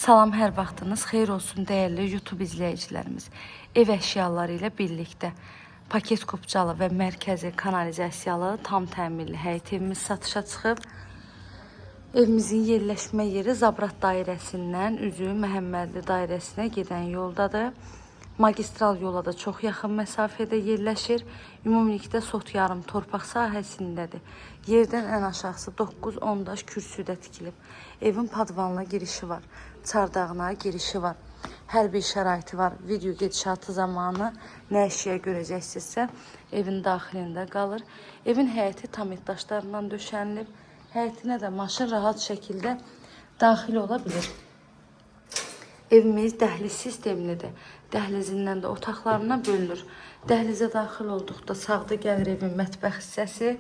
Salam, hər vaxtınız xeyir olsun dəyərli YouTube izləyicilərimiz. Ev əşyaları ilə birlikdə paket kupçalı və mərkəzi kanalizasiyalı tam təmirli həyət evimiz satışa çıxıb. Evimizin yerləşmə yeri Zabrat dairəsindən üzü Məhəmmədli dairəsinə gedən yoldadır. Magistral yola da çox yaxın məsafədə yerləşir. Ümumilikdə sot yarım torpaq sahəsindədir. Yerdən ən aşağısı 9-10 daş kürsüdə tikilib. Evin padvanına girişi var. Çardağına girişi var. Hər bir şəraiti var. Video gedişatı zamanı nə əşya görəcəksinizsə evin daxilində qalır. Evin həyəti tam daşlarından döşənilib. Həyətinə də maşın rahat şəkildə daxil ola bilir. Evimiz dəhliz sistemlidir. Dəhlizindən də otaqlarına bölünür. Dəhlizə daxil olduqda sağda gəlir evin mətbəx hissəsi.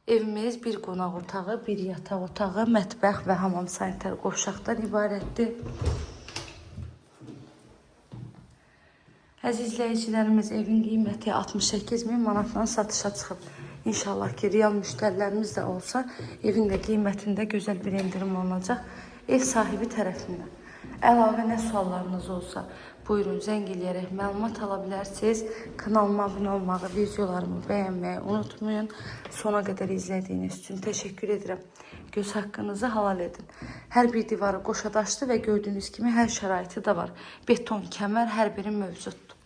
Evimiz bir qonaq otağı, bir yataq otağı, mətbəx və hamam sanitar qovşaqdan ibarətdir. Əziz izləyicilərimiz, evin qiyməti 68 min manatdan satışa çıxıb. İnşallah ki, real müştərilərimiz də olsa, evin də qiymətində gözəl bir endirim olunacaq ev sahibi tərəfindən. Əlavə nə suallarınız olsa, buyurun zəng eləyərək məlumat ala bilərsiniz. Kanalıma abunə olmağı, videolarımı bəyənməyi unutmayın. Sona qədər izlədiyiniz üçün təşəkkür edirəm. Göz haqqınızı halal edin. Hər bir divarı qoşa daşlı və gördüyünüz kimi hər şəraiti də var. Beton kəmər hər biri mövcuddur.